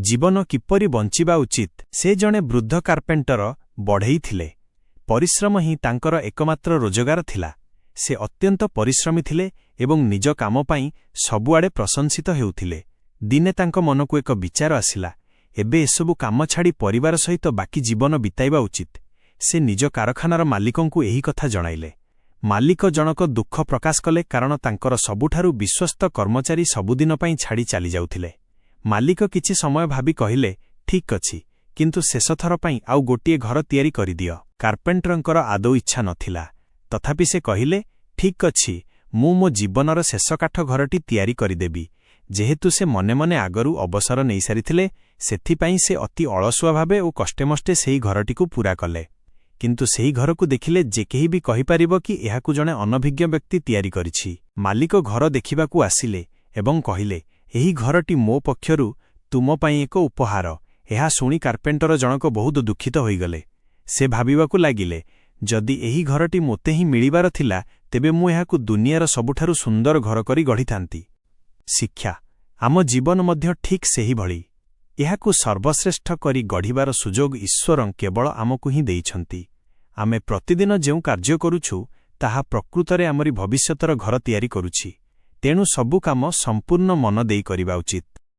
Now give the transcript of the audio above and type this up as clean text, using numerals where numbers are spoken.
ଜୀବନ କିପରି ବଞ୍ଚିବା ଉଚିତ। ସେ ଜଣେ ବୃଦ୍ଧ କାର୍ପେଣ୍ଟର, ବଢ଼େଇ ଥିଲେ। ପରିଶ୍ରମ ହିଁ ତାଙ୍କର ଏକମାତ୍ର ରୋଜଗାର ଥିଲା। ସେ ଅତ୍ୟନ୍ତ ପରିଶ୍ରମୀ ଥିଲେ ଏବଂ ନିଜ କାମ ପାଇଁ ସବୁଆଡ଼େ ପ୍ରଶଂସିତ ହେଉଥିଲେ। ଦିନେ ତାଙ୍କ ମନକୁ ଏକ ବିଚାର ଆସିଲା, ଏବେ ଏସବୁ କାମ ଛାଡ଼ି ପରିବାର ସହିତ ବାକି ଜୀବନ ବିତାଇବା ଉଚିତ। ସେ ନିଜ କାରଖାନାର ମାଲିକଙ୍କୁ ଏହି କଥା ଜଣାଇଲେ। ମାଲିକ ଜଣକ ଦୁଃଖ ପ୍ରକାଶ କଲେ, କାରଣ ତାଙ୍କର ସବୁଠାରୁ ବିଶ୍ୱସ୍ତ କର୍ମଚାରୀ ସବୁଦିନ ପାଇଁ ଛାଡ଼ି ଚାଲିଯାଉଥିଲେ। ମାଲିକ କିଛି ସମୟ ଭାବି କହିଲେ, "ଠିକ୍ ଅଛି, କିନ୍ତୁ ଶେଷଥର ପାଇଁ ଆଉ ଗୋଟିଏ ଘର ତିଆରି କରିଦିଅ।" କାର୍ପେଣ୍ଟରଙ୍କର ଆଦୌ ଇଚ୍ଛା ନଥିଲା। ତଥାପି ସେ କହିଲେ, "ଠିକ୍ ଅଛି, ମୁଁ ମୋ ଜୀବନର ଶେଷ କାଠ ଘରଟି ତିଆରି କରିଦେବି।" ଯେହେତୁ ସେ ମନେ ମନେ ଆଗରୁ ଅବସର ନେଇସାରିଥିଲେ, ସେଥିପାଇଁ ସେ ଅତି ଅଳସୁଆ ଭାବେ ଓ କଷ୍ଟେମଷ୍ଟେ ସେହି ଘରଟିକୁ ପୂରା କଲେ। କିନ୍ତୁ ସେହି ଘରକୁ ଦେଖିଲେ ଯେ କେହି ବି କହିପାରିବ କି ଏହାକୁ ଜଣେ ଅନଭିଜ୍ଞ ବ୍ୟକ୍ତି ତିଆରି କରିଛି। ମାଲିକ ଘର ଦେଖିବାକୁ ଆସିଲେ ଏବଂ କହିଲେ, "ଏହି ଘରଟି ମୋ ପକ୍ଷରୁ ତୁମ ପାଇଁ ଏକ ଉପହାର।" ଏହା ଶୁଣି କାର୍ପେଣ୍ଟର ଜଣକ ବହୁତ ଦୁଃଖିତ ହୋଇଗଲେ। ସେ ଭାବିବାକୁ ଲାଗିଲେ, ଯଦି ଏହି ଘରଟି ମୋତେ ହିଁ ମିଳିବାର ଥିଲା, ତେବେ ମୁଁ ଏହାକୁ ଦୁନିଆର ସବୁଠାରୁ ସୁନ୍ଦର ଘର କରି ଗଢ଼ିଥାନ୍ତି। ଶିକ୍ଷା: ଆମ ଜୀବନ ମଧ୍ୟ ଠିକ୍ ସେହିଭଳି। ଏହାକୁ ସର୍ବଶ୍ରେଷ୍ଠ କରି ଗଢ଼ିବାର ସୁଯୋଗ ଈଶ୍ୱର କେବଳ ଆମକୁ ହିଁ ଦେଇଛନ୍ତି। ଆମେ ପ୍ରତିଦିନ ଯେଉଁ କାର୍ଯ୍ୟ କରୁଛୁ, ତାହା ପ୍ରକୃତରେ ଆମରି ଭବିଷ୍ୟତର ଘର ତିଆରି କରୁଛି। ତେଣୁ ସବୁ କାମ ସମ୍ପୂର୍ଣ୍ଣ ମନ ଦେଇ କରିବା ଉଚିତ।